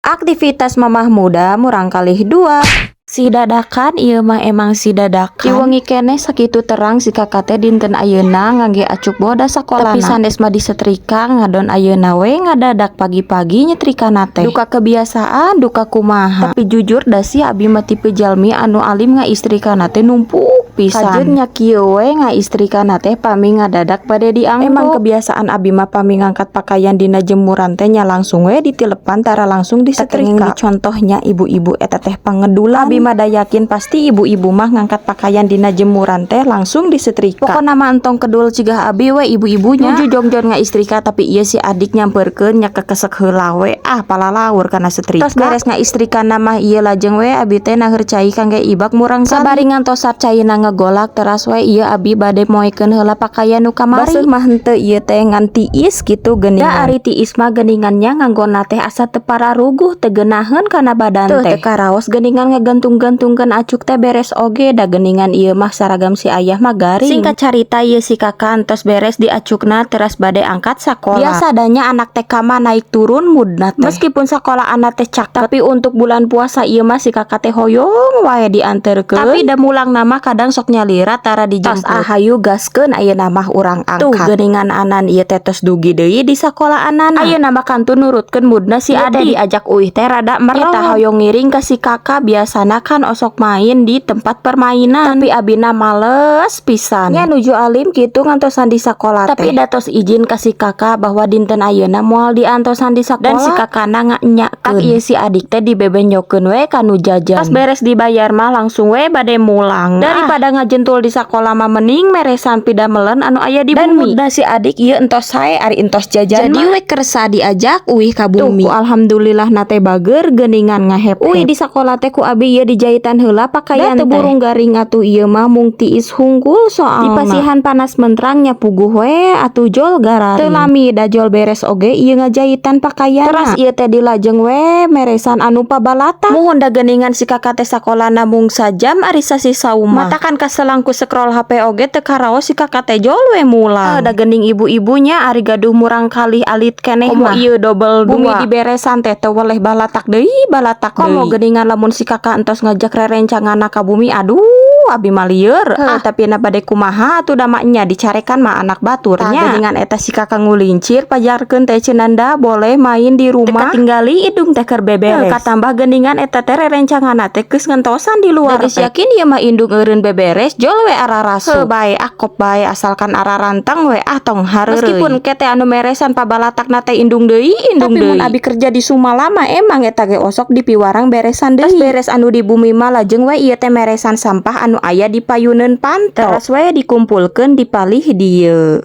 Aktivitas mamah muda murangkalih 2. Si dadakan ieu mah, emang si dadakan. Di wengi keneh sakitu terang si kakak teh dinten ayeuna ngangge acuk bodas sakolana. Tapi sanes mah disetrika, ngadon ayeuna we ngadadak pagi-pagi nyetrikana teh. Duka kebiasaan, duka kumaha. Tapi jujur da sih abi mah tipe jalmi anu alim ngaistrikana teh numpuk pisan. Kajeun nya kieu we ngaistrikana teh pami ngadadak bade dianggo. Emang kebiasaan abi mah pami ngangkat pakaian dina jemuran teh nya langsung we ditilepan, tara langsung disetrika. Contohnya ibu-ibu eta teh pangedulan. Abi mah da yakin pasti ibu-ibu mah ngangkat pakaian dina jemuran teh langsung disetrika. Pokona mah entong kedul cigah abi we ibu-ibunya. Nuju jongjon ngaistrika, tapi ieu si adik nyamperkeun nya kekesek heula we, ah, palalaur kana setrika. Tos beres ngaistrikana mah ieu lajeng we abi teh naheur cai kangge ibak murang. Sabari ngantosan caina ngegolak, teras we ieu abi bade moekeun heula pakaian nu kamari. Baseuh mah henteu ieu teh, ngan tiis kitu geuningan. Da ari tiis mah geuningan nya nganggona teh asa teu pararuguh, teu geunaheun kana badan teh. Teu karaos geuningan ngagantung-gantungkeun acuk teh beres oge, da geuningan ieu mah saragam si ayah mah garing. Singkat carita, ieu si kakak entos beres diacukna, teras bade angkat sakola. Biasa adanya anak TK mah naik turun moodna teh. Meskipun sakola anak teh caket, tapi untuk bulan puasa ieu mah si kakak teh hoyong wae dianterkeun. Tapi da mulang mah kadang sok nyalira tara dijemput. Tos ah, hayu gaskeun, ayeuna mah urang angkat. Tuh geuningan anan ieu teh tos dugi deui di sakolaanana. Ayeuna mah kantun nurutkeun moodna si adi, diajak uih teh rada merot. Eta hoyong ngiring ka si kakak, biasana kan osok main di tempat permainan. Tapi abina males pisan. Nya nuju alim kitu ngantosan di sakola teh. Tapi da tos izin ka si kakak bahwa dinten ayeuna moal diantosan di sakola. Dan si kakakna nganyakeun. Tak ieu si adik teh dibebenjokeun we kanu jajan. Pas beres dibayar mah langsung we bade mulang. Daripada ngajentul di sakola mah mending meresan pidamelen anu aya di Dan bumi. Dan si adik ieu entos sae ari entos jajan. Jadi we kersa diajak uih ka bumi. Tuh, ku alhamdulillah nate bager geuningan ngahep. Uih di sakola teh ku abi ieu dijahitan heula pakaian teh. Burung garing atuh ieu mah, mung tiis hungkul soalna. Dipasihan panas mentrang nya puguh we atuh jol gararing. Teu lami da jol beres oge ieu ngajahitan pakaian. Teras ieu teh dilajeng we meresan anu pabalata. Muhun da geuningan si kakak teh sakolana mung sajam ari sasih saumah. Matakan kaselang ku scroll HP oge teu karaos si kakak teh jol we mulang. Da geuning ibu-ibunya ari gaduh murang kalih alit keneh mah. Ieu dobel dua. Bumi diberesan teh teu weleh balatak deui, balatak deui. Komo geuningan lamun si kakak entos ngajak rerencanganna ka bumi, aduh, abi mah lieur. Ah, tapi na bade kumaha atuh, da mah nya dicarekan mah anak batur nya. Geuningan eta si kakak ngulincir pajarkeun teh cenanda boleh main di rumah. Teu katinggali indung teh keur beberes. Katambah geuningan eta teh rerencanganna teh geus ngentosan di luar. Geus yakin ieu mah indung eureun beberes, jol we ararasuk. Heuh bae, akop bae, asalkan ararantang we, ah, tong hareureui. Meskipun kete anu meresan pabalatakna teh indung deui, indung deui. Tapi mun abi kerja di Sumalama emang eta ge osok dipiwarang beresan deui. Tas beres anu di bumi mah lajeng we ieu teh meresan sampah anu aya di payuneun panto. Teras we dikumpulkeun di palih dieu.